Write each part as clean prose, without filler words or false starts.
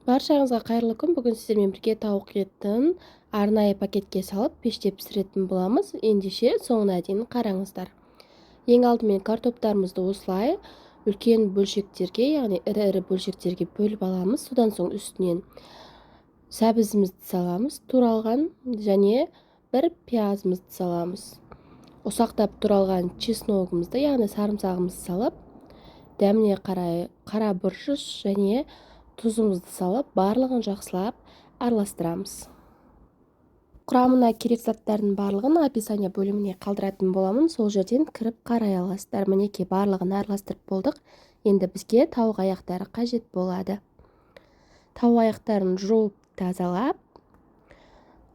Баршаңызға қайырлы күн! Бүгін сіздермен бірге тауық етін арнайы пакетке салып, пеште пісіретін боламыз. Ендеше, соңына дейін қараңыздар. Ең алдымен картоптарымызды осылай үлкен бөлшектерге, яғни ірі-ірі бөлшектерге бөліп аламыз. Содан соң үстінен сәбізімізді саламыз, туралған, және бір пиязымызды саламыз. Ұсақтап туралған чесногымызды, яғни сарымсағымызды салып, дәміне қарай қара бұрыш және тұзымызды салып, барлығын жақсылап араластырамыз. Құрамына керек заттардың барлығын описание бөліміне қалдыратын боламын, сол жерден кіріп қарай аласыздар. Мінекей, барлығын араластырып болдық. Енді бізге тауық аяқтары қажет болады. Тауық аяқтарын жуып, тазалап,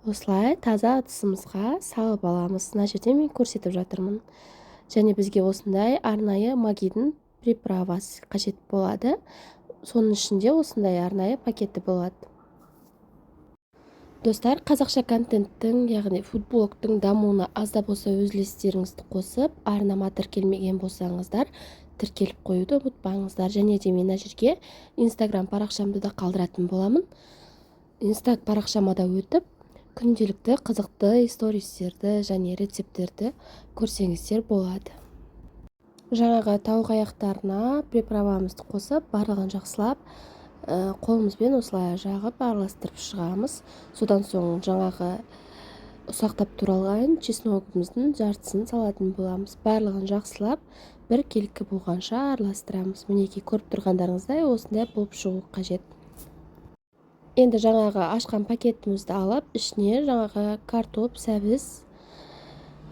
осылай таза ыдысымызға салып аламыз. Мына жерде мен көрсетіп жатырмын. Және бізге осындай арнайы Магидің приправасы қажет болады. Соның ішінде осындай арнайы пакеті болады. Достар, қазақша контенттің, яғни фудблогтың дамуына аз да болса өз үлестеріңізді қосып, арнама тіркелмеген болсаңыздар, тіркеліп қоюды ұмытпаңыздар. Және де мен мына жерге Инстаграм парақшамды да қалдыратын боламын. Инста парақшама да өтіп, күнделікті қызықты стористерді және рецепттерді көрсеңіздер болады. Жаңағы тауық аяқтарына приправамызды қосып, барлығын жақсылап қолымызбен осылай жағып, араластырып шығамыз. Содан соң жаңағы ұсақтап туралған чесногымыздың жартысын салатын боламыз. Барлығын жақсылап, бір келкі болғанша араластырамыз. Мінекей, көріп тұрғандарыңыздай, осындай болып шығу қажет. Енді жаңағы ашқан пакетімізді алып, ішіне жаңағы картоп, сәбіз,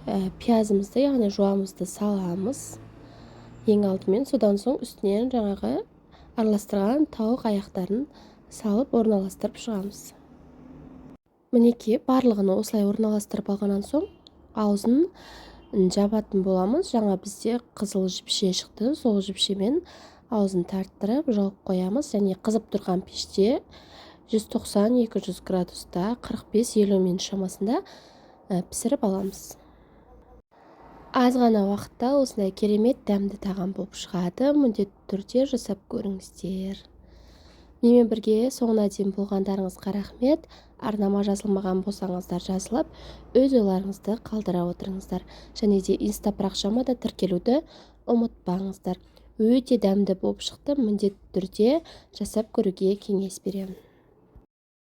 пиязымызды, яғни жуамызды саламыз ең алдымен. Содан соң үстінен жаңағы араластырған тауық аяқтарын салып, орналастырып шығамыз. Мінекей, барлығын осылай орналастырып алғаннан соң, аузын жабатын боламыз. Жаңа бізде қызыл жіпше шықты, сол жіпшемен аузын тарттырып, жауып қоямыз. Және қызып тұрған пеште 190-200 градуста 45-50 минут шамасында пісіріп аламыз. Аз ғана уақытта осындай керемет дәмді тағам болып шығады. Міндетті түрде жасап көріңіздер. Менімен бірге соңына дейін болғандарыңызға рахмет. Арнама жазылмаған болсаңыздар, жазылып, өз ойларыңызды қалдыра отырыңыздар. Және де Инста парақшама да тіркелуді ұмытпаңыздар. Өте дәмді болып шықты, міндетті түрде жасап көруге кеңес беремін.